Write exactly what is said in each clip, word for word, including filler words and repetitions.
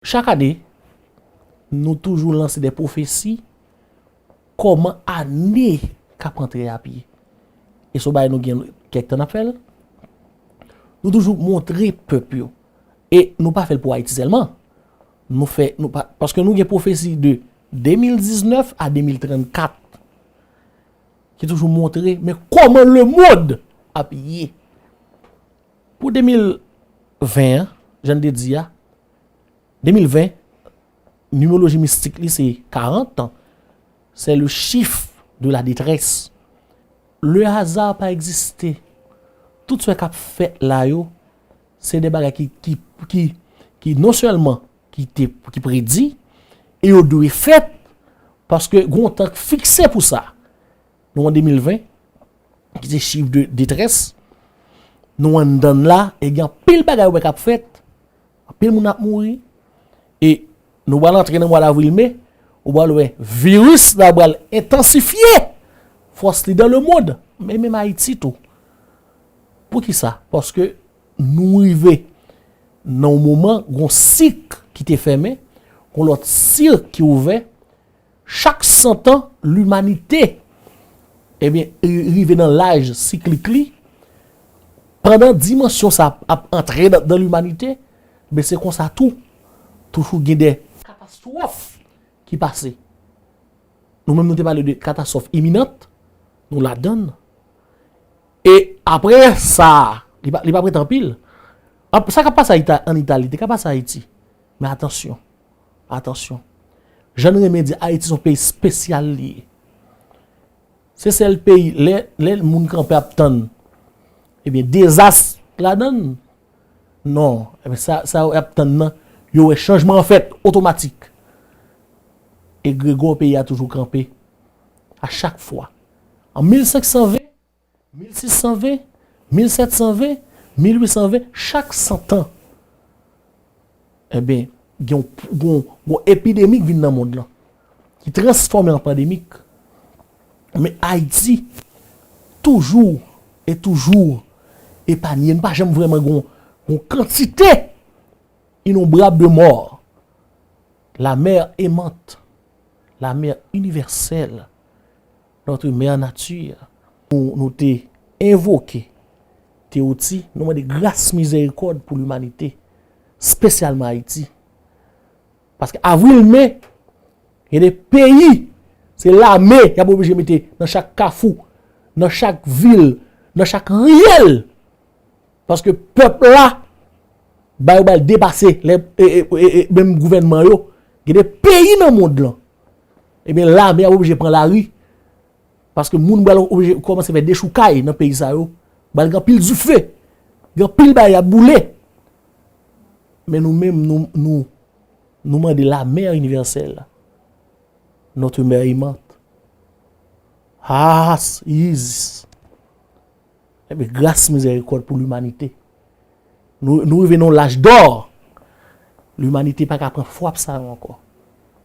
Chak ane, nou toujou lanse de pwofesi kòman ane k ap antre ap ye. E se yon bagay nou gen kèk tan n ap fè l. Nou toujou montre pèp yo. E nou pa fè l pou Ayiti sèlman. Nou fè, nou pa, paske nou gen pwofesi de de mil diznèf a de mil trannkat ki toujou montre, men kòman lemonn ap ye. Pou de mil ven an, jan n te di a, de mil ven, nimewoloji mistik li se karant, c'est le chiffre de la détresse. Le hasard pa egziste. Tout sa k ap fèt la yo, se de bagay ki, ki, ki, ki non sèlman ki te, ki predi, e yo dwe fèt, paske gen yon tan fikse pou sa. Nou an de mil ven, ki se chif de detrès, nou anndan l la, e gen anpil bagay ou wè k ap fèt, anpil moun ap mouri, e nou pral antre nan mwa davril, me, ou pral wè viris la pral entansifye fòs li dan lemonn, men menm Ayiti tou. Poukisa? Paske nou rive nan yon moman, gon sik ki te fèmen, gon lòt sik ki ouvè. Chak san tan, limanite, ebyen, ri- rive nan laj siklik li. Pandan dimansyon sa ap antre nan, nan limanite, ben se konsa tou, toujou gen de katastwòf ki pase. Nou menm nou te pale de katastwòf iminan, nou ladan l. E apre sa, li pa, li pa prete anpil. Ap- Sa k ap pase Ita- ann Itali, te ka pase Ayiti. Men atansyon, atansyon. Jan n renmen di, Ayiti se yon peyi espesyal li ye. Se sèl peyi, lè, lè moun kanpe ap tann, ebyen, dezas ladan l. Non, ebyen, sa, sa yo ap tann nan, yo wè chanjman an fèt otomatik. Egregò peyi a toujou kanpe, a chak fwa. An mil senk san ven, mil sis san ven, mil sèt san ven, mil uit san ven, chak san tan, ebyen, gen yon, gen yon, gen yon epidemi k vin nan mond lan, ki transfòme an pandemik. Men Ayiti, toujou e toujou epanye. Nou pa janm vrèman gen yon, gen yon kantite inonbrab de mò. La mère aimante, la mère universelle, notre mère nature. Nou, nou te envoke te oti, nou mande gras mizèrikòd pou limanite, espesyalman Ayiti. Paske avril, me, gen de peyi, se lame y ap oblije mete nan chak kafou, nan chak vil, nan chak riyèl. Paske pèp la, ba yo ba l depase, lè, e, e, e, e, menm gouvènman yo, gen de peyi nan mond lan, ebyen, lame ap oblije pran lari. Paske moun pral oblije kòmanse fè dechoukay nan peyi sa yo. Pral gen anpil dife, gen anpil bagay ap boule. Men nou menm, nou, nou, nou mande la mère universelle, notre mère aimante, Haas, Isis. Ebyen, gras mizèrikòd pou limanite. Nou, nou rive nan yon laj dò. Limanite pa ka pran fwap sa yo ankò.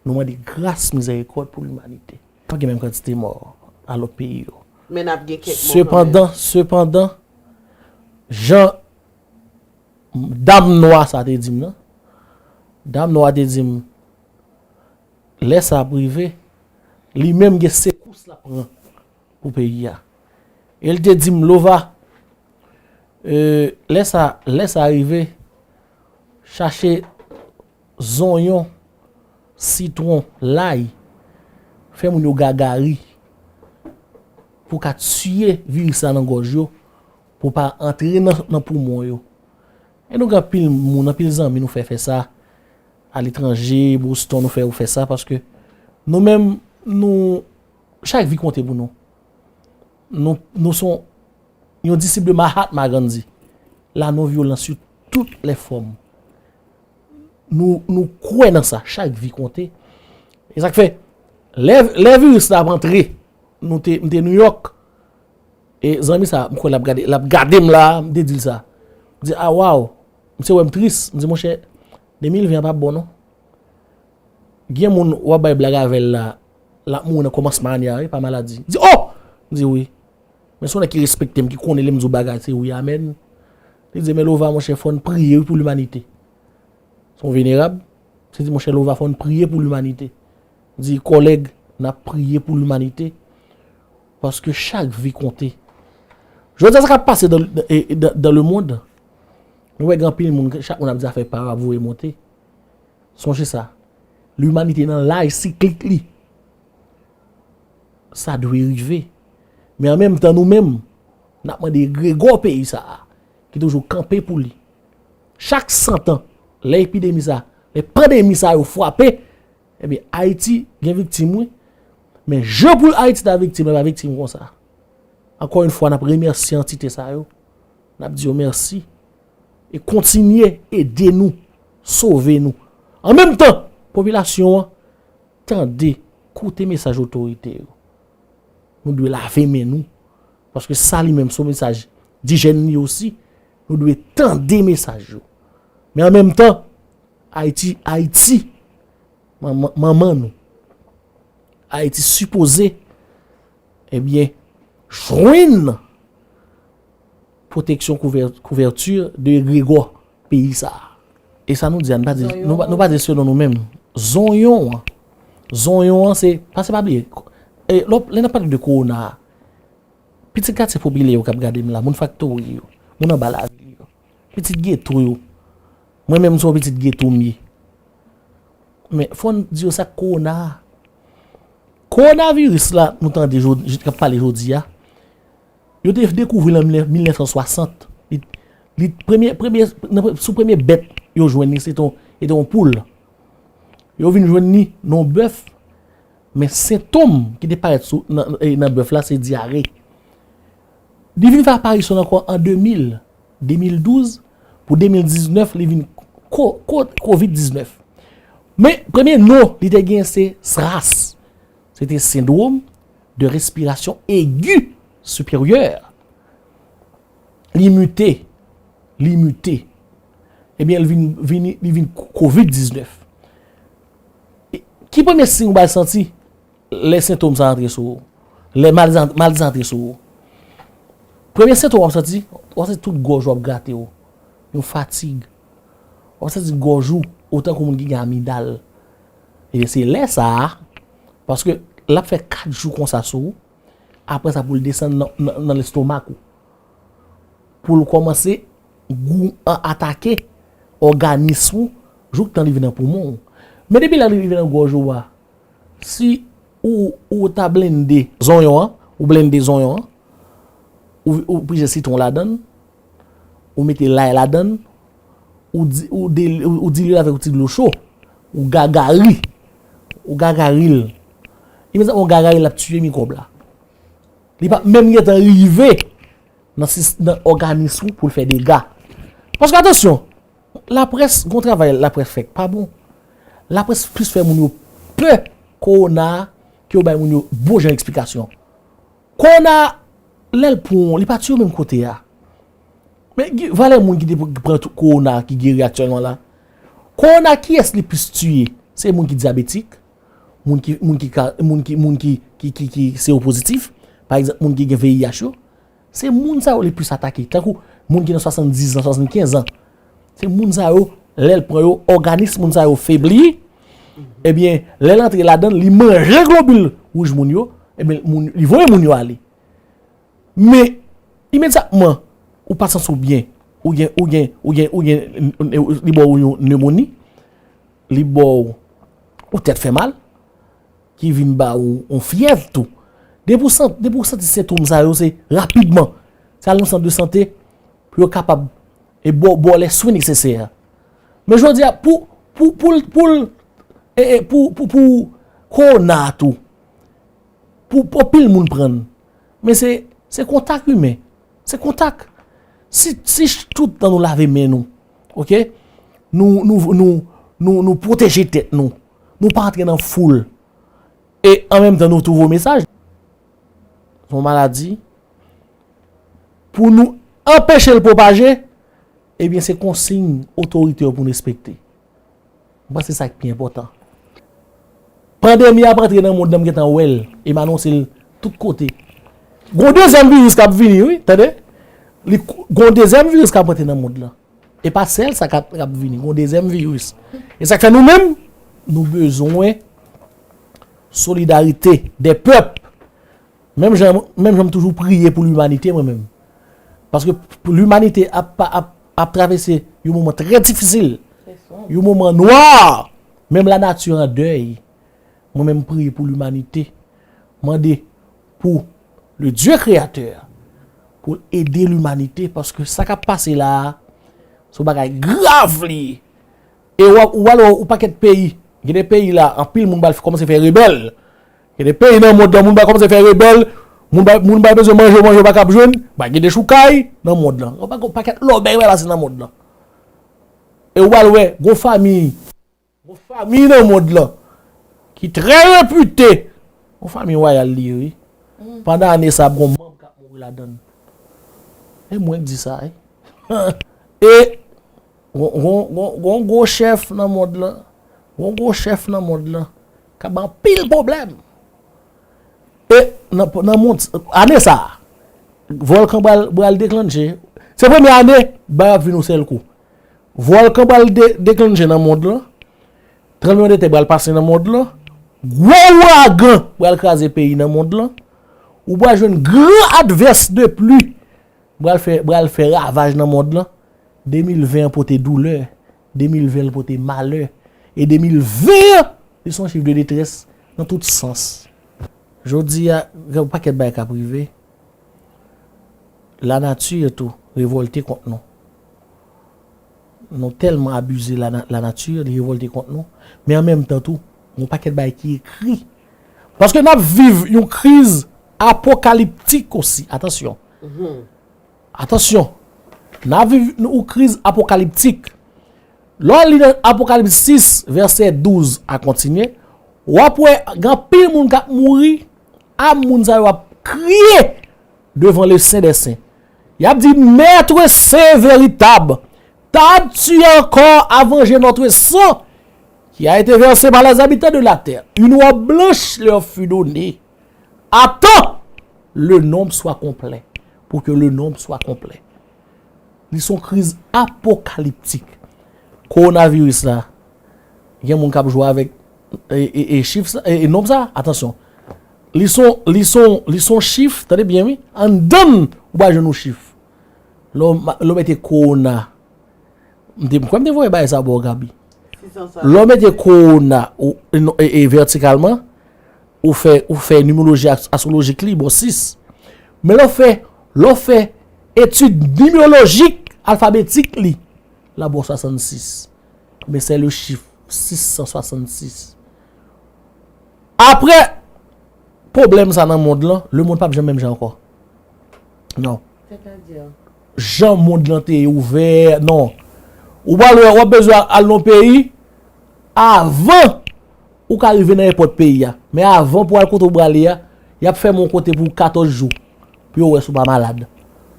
Nou mande gras mizèrikòd pou limanite. Pa gen menm kantite mò a lòt peyi yo. Men n ap gen kèk mò kanmenm. Sepandan, sepandan, jan dam nwa sa te di m nan, dam nwa te di m, lè sa ap rive, li menm gen sekous l ap pran pou peyi a. E l te di m, Lova, e, lè sa, lè sa rive, chache zonyon, sitwon, lay, fè moun yo gagari pou ka tiye viris la nan gòj yo, pou pa antre nan, nan poumon yo. E nou gen anpil moun, anpil zanmi nou fè fè sa, aletranje, Boston, nou fè yo fè sa, paske nou menm, nou, chak vi konte pou nou. Nou, nou se yon, yon disip de Mahatma Gandhi. La non-violence sous toutes les formes. Nou, nou kwè nan sa, chak vi konte. E sa k fè, lè, lè viris la ap antre, nou te, m te New York, e zanmi sa, m kwè l ap gade, l ap gade m la, m te di l sa. M di, a, waw, misye wè m tris, m di, monchè, de mil ven an p ap bon non. Gen moun w ap bay blag avè l la, l ap mouri nan kòmansman ane a, wi, pa maladi. Li di, o! M di, wi. Men se yon nèg ki respekte m, ki konnen lè m di w bagay, se wi, amèn. Li di, men Lova, monchè, fò n priye, wi, pou limanite. Se yon venerab, Se di, monchè Lova, fò n priye pou limanite. Di, kòlèg, n ap priye pou limanite. Paske chak vi konte. Jodi a, sa k ap pase dans, dans, dans le monde, nou wè gen anpil moun, chak moun ap di afè pa yo, ap voye monte. Sonje sa. Limanite nan laj siklik li. Sa dwe rive. Men an menm tan, nou menm, n ap mande egregò peyi sa a, ki toujou kanpe pou li. Chak san tan, lè epidemi sa, lè pandemi sa yo frape, ebyen, Ayiti gen viktim, wi. Men jan pou Ayiti ta viktim, li pa viktim konsa. Ankò yon fwa, n ap remèsye antite sa yo. N ap di yo mèsi. E kontinye ede nou, sove nou. An menm tan, popilasyon an, tande, koute mesaj otorite yo. Nou dwe lave men nou. Paske sa li menm se yon mesaj dijèn li osi. Nou dwe tande mesaj yo. Men an menm tan, Ayiti, Ayiti, manman, manman nou, Ayiti sipoze, ebyen, jwenn pwoteksyon, kouvè-, kouvèti de egregò peyi sa a. E sa nou di a, nou pa di, nou pa, nou pa di selon nou menm. Zonyon an. Zonyon an, se, pase pa bliye. E, lè, lè n ap pale de kowona a, pitit katye popilè yo k ap gade m la, moun faktori yo, moun anba lavil yo, pitit geto yo. Mwen menm, se yon pitit geto m ye. Men, fò n di yo sa k kowona a. Kowonaviris la, nou tande jodi, k ap pale jodi a, yo te dekouvri l an mil nèf san swasant. Li, li premye, premye, nan pre-, sou premye bèt yo jwenn li, se te yon, se te yon poul. Yo vin jwenn li nan yon bèf, men sentòm ki te parèt sou, nan, e, nan bèf la, se dyare. Li vin fè aparisyon l ankò an de mil, de mil douz, pou de mil diznèf, li vin ko-, ko-, kovid diznèf. Men, premye non li te gen se SRAS. Se te syndrome de respiration aiguë supérieure. Li mite, li mite. Ebyen, li vin, vini, li vin kovid diznèf. E ki premye siy ou bay santi lè sentòm sa antre sou ou? Lè maladi, maladi sa antre sou ou? Premye sentòm w ap santi, w ap santi tout gòj ou ap grate w. Yon fatig. W ap santi gòj ou, ou tankou moun ki gen amidal. E se lè sa a, paske l ap fè kat jou konsa sou ou, apre sa pou l desann nan, nan, nan lestomak ou. Pou l kòmanse gou an atake òganis ou, jouktan li vin nan poumon ou. Men depi lè li rive nan gòj ou a, si ou, ou ta blende zonyon an, ou blende zonyon an, ou, ou pije sitwon ladan l, ou mete lay ladan l, ou di, ou de, ou, ou dilye l avèk yon ti dlo cho, ou gagari, ou gagari l. Imedyatman ou gagari l, l ap tiye mikwòb la. Li p ap menm gentan rive nan sis-, nan òganis ou pou l fè dega. Paske atansyon, laprès, gon travay laprès fè k pa bon. Laprès plis fè moun yo pè kowona a ke yo bay moun yo bon jan eksplikasyon. Kowona, lè l pran w, li pa tiye w menm kote a. Men, gen valè moun ki te pran tou-, kowona ki geri aktyèlman la. Kowona, kiyès li plis tiye? Se moun ki dyabetik, moun ki, moun ki ka, moun ki, moun ki, ki, ki, ki sewopozitif, pa egzanp, moun ki gen V I H yo. Se moun sa yo li plis atake. Tankou moun ki nan swasanndiz an, swasannkenz an. Se moun sa yo, lè l pran yo, òganis moun sa yo febli. Ebyen, lè l antre ladan l, li manje globil wouj moun yo, ebyen, moun, li voye moun yo ale. Men, imedyatman, ou pa santi w byen, ou gen, ou gen, ou gen, ou gen, li ba w yon nemoni, li ba w yon tèt fè mal, ki vin ba ou yon fyèv tou. Depi w san-, depi w santi sentòm sa yo, se rapidman. Se al nan sant de sante pou yo kapab e ba w, ba w lè swen nesesè. Men jodi a, pou, pou, pou, pou, e, e, pou, pou, pou kowona tou, pou, pou anpil moun pran l. Men se, se kontak imen. Se kontak. Si, si ch-, tout tan nou lave men nou, oke? Nou, nou, nou, nou, nou pwoteje tèt nou. Nou pa antre nan foul. E an menm tan, nou tou voye mesaj. Se yon maladi. Pou nou anpeche l pwopaje, ebyen, se konsiy otorite yo pou n respekte. Mwen panse sa k pi enpòtan. Pandemi a ap antre nan mond lan, m gentan wè l, e m anonse l tout kote. Gon dezyèm viris k ap vini, wi, tande? Li, gon dezyèm viris k ap antre nan mond lan. E pa sèl sa k ap, k ap vini, gon dezyèm viris. E sa k fè nou menm, Nou bezwen solidarite dè pèp. Menm jan, menm jan m toujou priye pou limanite, mwen menm. Paske limanite ap, ap, ap travèse yon moman trè difisil, yon moman nwa. Menm lanati an dèy. Mwen menm, m priye pou limanite. Mande pou le Dieu créateur pou l ede limanite, paske sa k ap pase la a, se yon bagay grav li ye. E w ap, ou pral wè yon pakèt peyi, gen de peyi la, anpil moun pral kòmanse fè rebèl. Gen de peyi nan mond lan, moun pral kòmanse fè rebèl. Moun pral, moun pral bezwen manje, manje yo pa kab jwenn. Pral gen dechoukay nan mond lan. Yon pa-, yon pakèt lòbèy pral pase nan mond lan. E w pral wè, gon fanmi, gon fanmi nan mond lan ki trè repite. Gon fanmi wayal li ye, wi. Pandan ane sa, ap gon manm k ap mouri ladan l. E mwen k di sa, wi. E gon, gon, gon, gon gwo chèf nan mond lan. Gon gwo chèf nan mond lan k ap bay anpil pwoblèm. E nan, nan mond, ane sa a, vòlkan pral, pral deklanche. Se premye ane, bagay ap vin yon sèl kou. Vòlkan pral de-, deklanche nan mond lan. Tranblemanntè pral pase nan mond lan. Gwo ouragan pral kraze peyi nan mond lan. Ou pral jwenn gran advès de pli pral fè, pral fè ravaj nan mond lan. De mil ven an pote doulè. De mil ven an pote malè. E de mil ven an, li se yon chif de detrès nan tout sans. Jodi a, gen yon pakèt bagay k ap rive. Lanati tou revòlte kont nou. Nou tèlman abize lana-, lanati, li revòlte kont nou. Men an menm tan tou, yon pakèt bagay ki ekri. Paske n ap viv yon kriz apokaliptik osi. Atansyon. Atansyon. N ap viv yon kriz apokaliptik. Lè w li nan Apokalips sis, vèsè douz a kontinye, w ap wè gen anpil moun k ap mouri, a moun sa yo ap kriye devan le Sen dè Sen. Y ap di, Maître saint, véritable, tardes-tu encore à venger notre sang qui a été versé par les habitants de la terre? Une robe blanche leur fut donnée. À temps, le nombre soit complet. Pour que le nombre soit complet. Li se yon kriz apokaliptik. Kowonaviris la, gen moun k ap jwe avèk, e, e, e chif sa, e, e nonb sa, atansyon. Li se yon, li se yon, li se yon chif, tande byen wi, anndan l, ou pral jwenn yon chif. Lè w ma-, lè w mete kowona, m te, m kwè m te voye bagay sa ba w, Gaby. Lè w mete kowona, ou, e, non, e, e vètikalman, ou fè, ou fè nimewoloji as-, astwolojik li, bò sis. Men lè w fè, lè w fè etid nimewolojik, alfabetik li, l ap ba w swasannsis. Men se le chif sis san swasannsis. Apre pwoblèm sa nan mond lan, lemonn p ap janm menm jan ankò. Non. Sètadi? Jan mond lan te ye ouvè, non. Ou pral wè, w ap bezwen al nan yon peyi, avan ou ka rive nan enpòt peyi a. Men avan pou al kote w prale a, y ap fèmen yon kote pou katòz jou. Pou yo wè si w pa malad.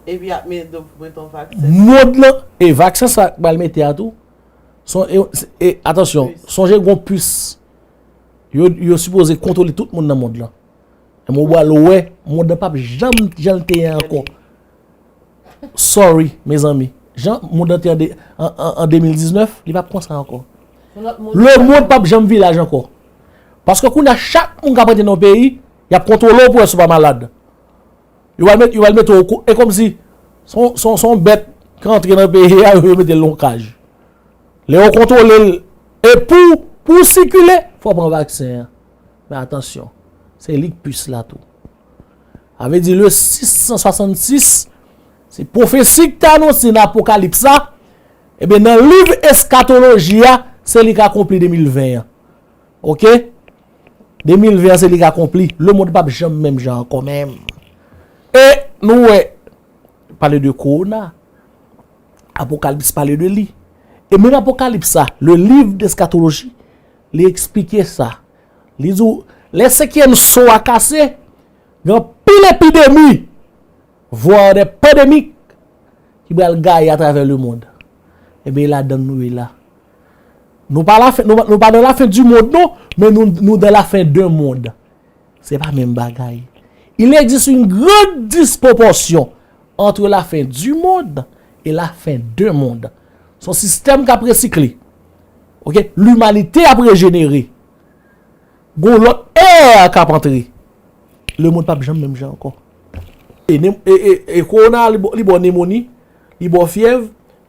Epi y ap mete w pou mete yon vaksen. Mond lan, e vaksen sa k pral mete a tou, son, e, e, atansyon, sonje gon pis. Yo, yo sipoze kontwole tout moun nan mond lan. Ebyen, ou pral wè, mond lan p ap janm jan l te ye ankò. Sorry, mezanmi. Jan mond lan te an de-, an, an, an de mil diznèf, li p ap konsa ankò. Lemonn p ap janm vilaj ankò. Paske kounye a, chak moun k ap rantre nan yon peyi, y ap kontwole w pou wè si w pa malad. Yo pral met, yo pral mete w kou-, e kòmsi se yon, se yon, se yon bèt k rantre nan peyi a, yo mete l nan yon kaj. Lè yo kontwole l, e pou, pou w sikile, fò w pran vaksen an. Men atansyon, se li k pis la tou. Sa vle di le sis san swasannsis, se pwofesi k te anonse nan Apokalips la, ebyen, nan liv eskatoloji a, se li k akonpli de mil ven an. Oke? De mil ven an, se li k akonpli. Lemonn p ap janm menm jan ankò menm. E nou wè, pale de kowona, Apokalips pale de li. E menm Apokalips sa, le livre d'eschatologie, li eksplike sa. Li di w, lè senkyèm so a kase, gen anpil epidemi, vwa de pandemik, ki pral gaye atravè lemonn. Ebyen, e ladan l nou ye la. Nou pa lafen, nou, nou pa dans la fin du monde, non, men nou, nou dans la fin d'un monde. Se pa menm bagay. Il existe une grande disproportion entre la fin du monde et la fin d'un monde. Se yon sistèm k ap resikle. Ok, limanite ap rejenere. Gon lòt è k ap antre. Lemonn p ap janm menm jan ankò. E, e, e, e kowona li ba w nemoni, li ba w fyèv,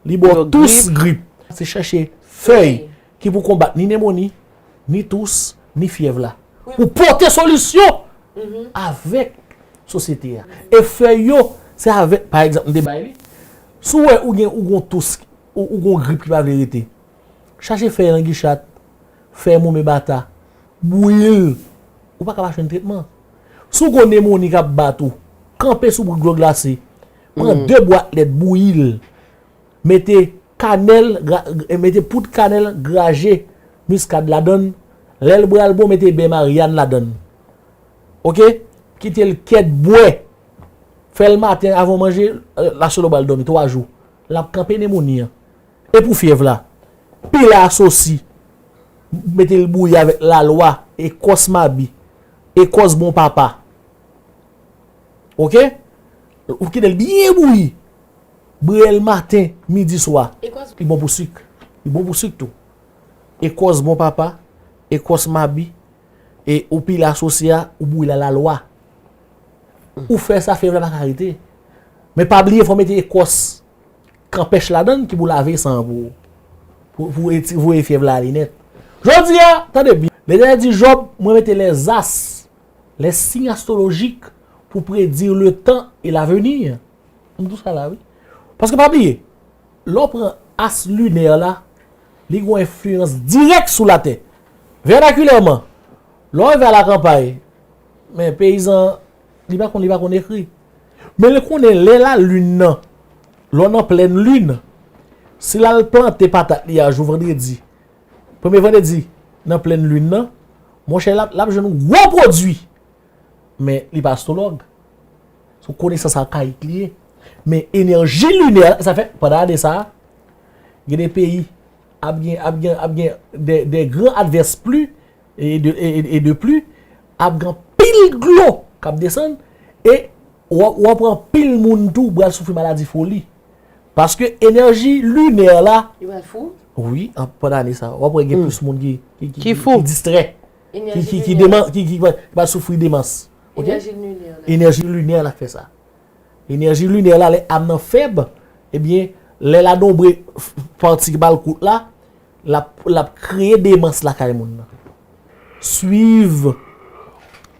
li ba w tous, grip. Se chèche fèy ki pou konbat ni nemoni, ni tous, ni fyèv la. Pou pote solisyon avèk sosyete a. E fèy yo, se avèk, pa egzanp, m te bay li. Si w wè ou gen, ou gon tous, ou, ou gon grip ki pa vle rete, chache fèy langichat, fèy mome bata, bouyi l. Ou pa ka pa jwenn tretman. Si w gon nemoni k ap bat ou, kanpe sou bout dlo glase, pran de bwat lèt, bouyi l, mete kanèl, mete poud kanèl graje miskad ladann, lè l pral bon, mete bè maryann ladann. Ok? Kite l kèt bwè. Fè l maten avan w manje, laso l ou ba l dòmi twa jou. L ap kanpe nemoni an. E pou fyèv la, pile asosi, mete l bouyi avèk lalwa, ekòs mabi, ekòs bon papa. Ok? Ou kite l byen bouyi. Brè l maten, midi, swa. Li bon pou sik. Li bon pou sik tou. Ekòs bon papa, ekòs mabi, e ou pile asosi a, ou bouyi l a lalwa. Ou fè sa, fyèv la pa ka rete. Men pa bliye fò w mete ekòs kanpèch ladann ki pou lave san an pou, pou, pou eti-, voye fyèv la ale nèt. Jodi a, tande byen. Letènèl di Jòb, mwen mete les astres, les signes astrologiques pour prédire le temps et l'avenir. M di w sa la, wi. Paske pa bliye, lè w pran as linè la, li gen yon enfliyans dirèk sou latè. Vènakilèman, lè w rive alakanpay, men peyizan, li pa konn, li pa konn ekri. Men li konnen lè lalin nan, lè w nan plèn lin, si l al plante patat li a jou vandredi, premye vandredi nan plèn lin nan, monchè, l ap, l ap jwenn gwo pwodui. Men li pa astwològ. Se yon konesans akayik li ye. Men enèji linè, sa fè, pandan ane sa a, gen de peyi ap gen, ap gen, ap gen de, de gran advès pli, e de, e, e, e de pli, ap gen anpil dlo k ap desann, e w ap, w ap wè anpil moun tou pral soufri maladi foli. Paske enèji linè la, yo pral fou? Wi, an, pandan ane sa, w ap wè gen plis moun ki, ki, ki, ki distrè, ki, ki, ki deman, ki, ki, ki pral soufri demans. Ok? Enèji linè la. Enèji linè la fè sa. Enèji linè la, lè âme nan fèb, ebyen, lè la donbre pati ki ba l kout la, l ap, l ap kreye demans lakay moun nan. Swiv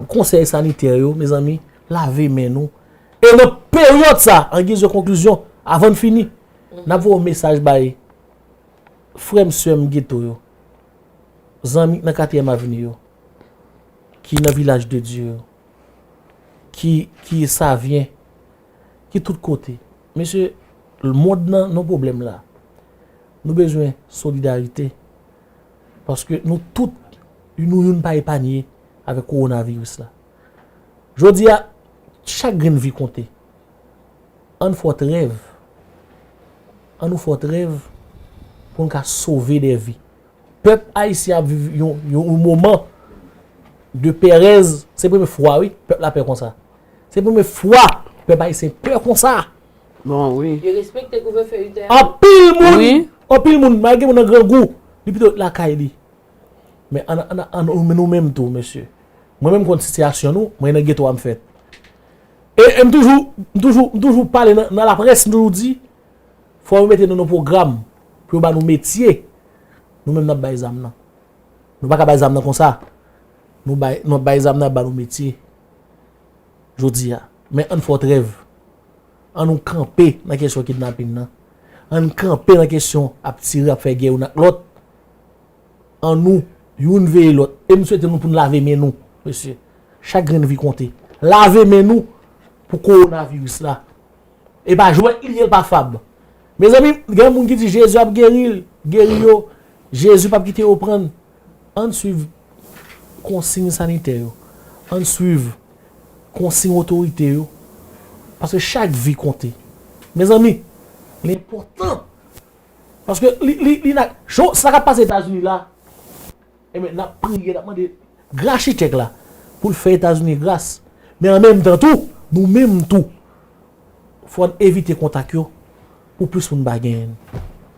konsèy sanitè yo, mezanmi, lave men nou. E nan peryòd sa, an giz de konklizyon, avan n fini, n ap voye yon mesaj bay frè m, sè m geto yo, zanmi k nan katriyèm avni yo, ki nan Vilaj de Dye yo, ki, ki Savyen, ki tout kote. Mesye, mond nan nan pwoblèm la. Nou bezwen solidarite. Paske nou tout, nou youn pa epanye avèk kowonaviris la. Jodi a, chak grenn vi konte. Ann fè w trèv. Ann nou fè w trèv pou n ka sove de vi. Pèp ayisyen ap viv yon, yon, yon moman de pèrèz. Se premye fwa, wi, pèp la pè konsa. Se premye fwa pèp ayisyen pè konsa. Bon, wi. Yo respekte kouvèfè uit è a. Anpil moun, wi, anpil moun, malgre moun nan grangou, li pito ret lakay li. Men ann, ann, ann, nou menm tou, mesye. Mwen menm konn sitiyasyon nou, mwen nan geto a m fèt. E, e m toujou, m toujou, m toujou pale nan, nan laprès, m toujou di, fò yo mete nou nan pwogram pou yo ba nou metye. Nou menm n ap bay zam nan. Nou pa ka bay zam nan konsa. Nou bay, nou ap bay zam nan, ap ba nou metye. Jodi a. Men ann fè w trèv. Ann nou kanpe nan kesyon kidnapin nan. Ann kanpe nan kesyon ap tire, ap fè gè youn ak lòt. Ann nou, youn veye lòt. E m swete nou pou n lave men nou, mesye. Chak grenn vi konte. Lave men nou pou kowonaviris la. E pa jwèt li ye, l pa fab. Mezanmi, gen moun ki di Jezi ap geri l, geri yo. Jezi p ap kite yo pran l. Ann swiv konsiy sanitè yo. Ann swiv konsiy otorite yo. Paske chak vi konte. Mezanmi, li enpòtan. Paske li, li, li nan, sa k ap pase Etazini la, Ebyen, n ap priye, n ap mande Achichèk la pou l fè Etazini gras. Men an menm tan tou, nou menm tou, fò n evite kontak yo pou plis moun pa genyen l.